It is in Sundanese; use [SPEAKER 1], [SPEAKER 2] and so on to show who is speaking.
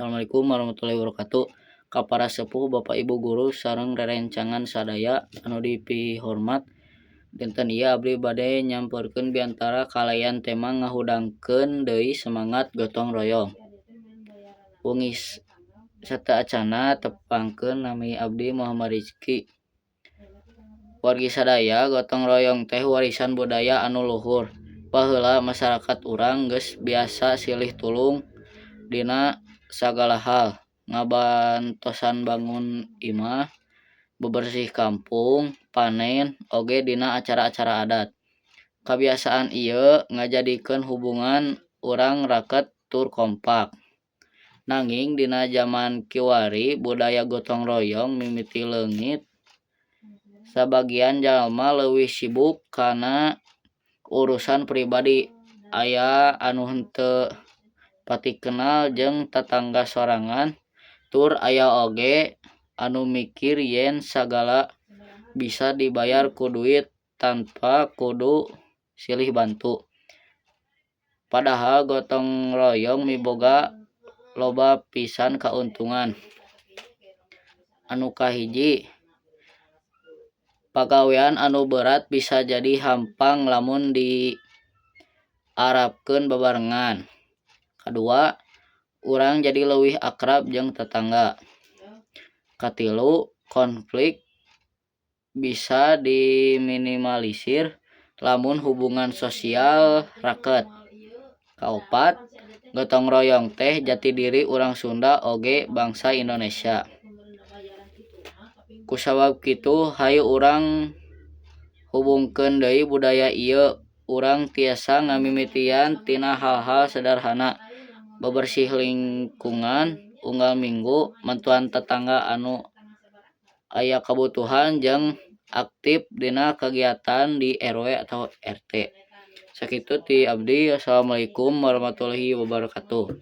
[SPEAKER 1] Assalamualaikum warahmatullahi wabarakatuh. Ka para sepuh, Bapak Ibu guru sareng rerencangan sadaya anu dipihormat. Dinten ieu abdi bade nyamperkeun biantara kalayan tema ngahudangkeun deui semangat gotong royong. Wengi sateuacanna tepangkeun, nami abdi Muhammad Rizky. Wargi sadaya, gotong royong teh warisan budaya anu luhur. Baheula masyarakat urang geus biasa silih tulung dina sagala hal, ngabantosan bangun imah, bebersih kampung, panen, oge dina acara-acara adat. Kabiasaan ieu ngajadikeun hubungan urang raket tur kompak. Nanging dina jaman kiwari budaya gotong royong mimiti leungit. Sabagian jalma leuwih sibuk kana urusan pribadi, aya anu henteu pati kenal jeung tatangga sorangan, tur aya oge anu mikir yen sagala bisa dibayar ku duit tanpa kudu silih bantu. Padahal gotong royong miboga loba pisan kauntungan. Anu kahiji, pagawean anu berat bisa jadi hampang lamun diarapkeun babarengan. Kadua, urang jadi leuwih akrab jeung tatangga. Katilu, konflik bisa diminimalisir lamun hubungan sosial raket. Kaopat, gotong royong teh jati diri urang Sunda oge bangsa Indonesia. Kusabab kitu, hayu urang hudangkeun deui budaya ieu. Urang tiasa ngamimitian tina hal-hal sederhana, bebersih lingkungan unggal minggu, mantuan tatangga anu aya kabutuhan, jeung aktif dina kagiatan di RW atau RT. Sakitu ti abdi. Wassalamualaikum warahmatullahi wabarakatuh.